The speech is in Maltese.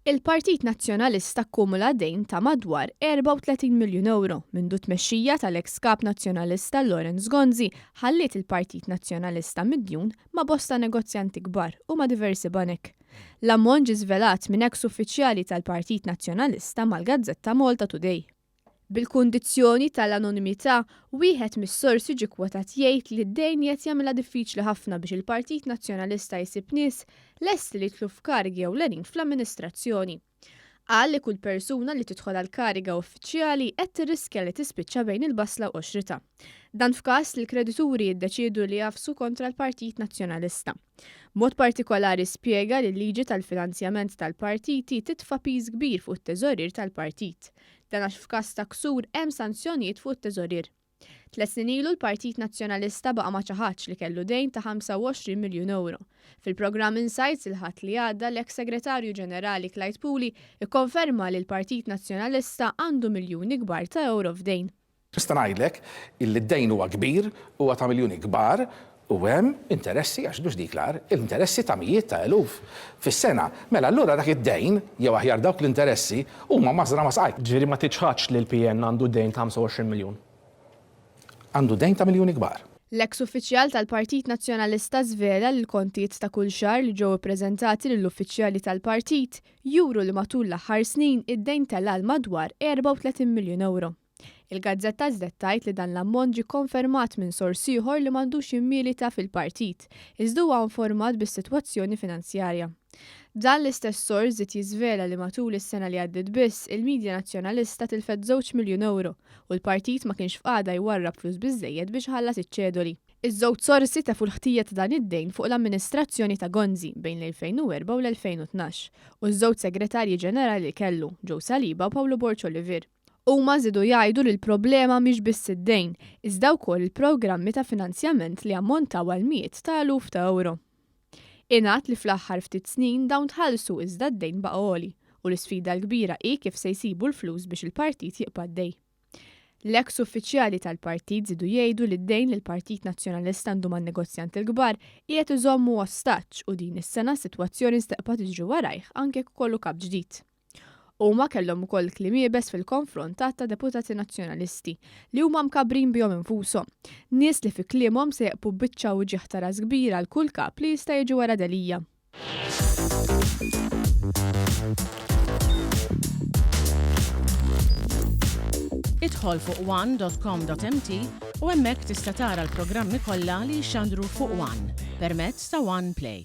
Il-Partit Nazzjonalista kkumula dejn ta' madwar 34 miljun ewro mindu t-tmexxija tal-eks Kap Nazzjonalista Lawrence Gonzi ħalliet il-Partit Nazzjonalista midjun ma' bosta negozjanti kbar u ma' diversi banek. L-ammont ġie żvelat minn eks uffiċjali tal-Partit Nazzjonalista mal-gazzetta Malta Today. Bil-kundizzjoni tal-anonimità, wieħed mis-sorsi ġie kwotat jgħid li d-dejn qiegħed jagħmilha diffiċli ħafna biex il-Partit Nazzjonalista jsib nies lesti li jidħlu f'karigi ewlenin fl-amministrazzjoni. Qal li kull persuna li tidħol għal kariga uffiċjali qed tirriskja li tispiċċa bejn il-basla u qoxritha. Dan f'każ li l-kredituri jiddeċiedu li jagħfsu kontra l-Partit Nazzjonalista. B'mod partikolari spjega li l-liġi tal-finanzjament tal-partiti titfa' piż kbir fuq it-teżorier tal-partit. Dan għax f'każ ta' ksur hemm sanzjonijiet fuq it-teżorier. Tlett snin ilu l-Partit Nazzjonalista baqa' ma ċaħadx li kellu dejn ta' 25 miljun ewro. Fil-programm Insights il-Ħadd li għadda l-eks Segretarju Ġenerali Clyde Puli kkonferma li l-Partit Nazzjonalista għandu miljuni kbar ta' ewro f'dejn. Nista' ngħidlek illi d-dejn huwa kbir, huwa ta' miljuni kbar u hemm interessi, għax mhux dik l-agħar, interessi ta' mijiet ta' eluf fis-sena. Mela allura dak id-dejn, jew aħjar dawk l-interessi, huma mażra ma' saqajk. Ġifieri ma tiċħadx li l-PN għandu dejn ta' 25 miljun? Għandu dejn ta' miljuni kbar. L-eks uffiċjal tal-Partit Nazzjonalista żvela li l-kontijiet ta' kull xahar li ġew ippreżentati lill-uffiċjali tal-partit juru li matul l-aħħar snin id-dejn tela' għal madwar 34 miljun ewro. Il-gazzetta żdet tgħid li dan l-ammont ġie kkonfermat minn sors ieħor li m'għandux jimmilita fil-partit, iżda huwa informat bis-sitwazzjoni finanzjarja. Dan l-istess sors żied jiżvela li matul is-sena li għaddiet biss, il-media Nazzjonalista tilfet żewġ miljun ewro u l-partit ma kienx f'qagħda jwarrab flus biżżejjed biex iħallas iċ-ċedoli. Iż-żewġ sorsi tefgħu l-ħtija ta' dan id-dejn fuq l-amministrazzjoni ta' Gonzi bejn l-2004 u l-2012 u ż-żewġ segretarji ġenerali li kellu, Joe Saliba u Pawlu Borg Olivier. Huma żiedu jgħidu li l-problema mhix biss id-dejn, iżda wkoll il-programmi ta' finanzjament li jammontaw għal mijiet ta' eluf ta' ewro. Ingħad li fl-aħħar ftit snin dawn tħallsu iżda d-dejn baqa' għoli u l-isfida l-kbira hi kif se jsibu l-flus biex il-partit jibqa' għaddej. L-eks uffiċjali tal-partit żiedu jgħidu li d-dejn li l-Partit Nazzjonalista għandu man-negozjanti l-kbar qiegħed iżommu ostaġġ u din is-sena s-sitwazzjoni se tibqa' tiġri warajh anke jekk ikollu kap ġdid. Huma kellhom ukoll kliem iebes fil-konfront ta' ta' deputati Nazzjonalisti li huma mkabbrin bihom infushom. Nies li fi kliemhom se jeqpu biċċa uġigħ ta' ras kbir għal kull kap li jista' jiġi wara Delia. Idħol fuq one dot com dot mt u hemmhekk tista' tara l-programmi kollha li jixxandru fuq one permezz ta' One Play.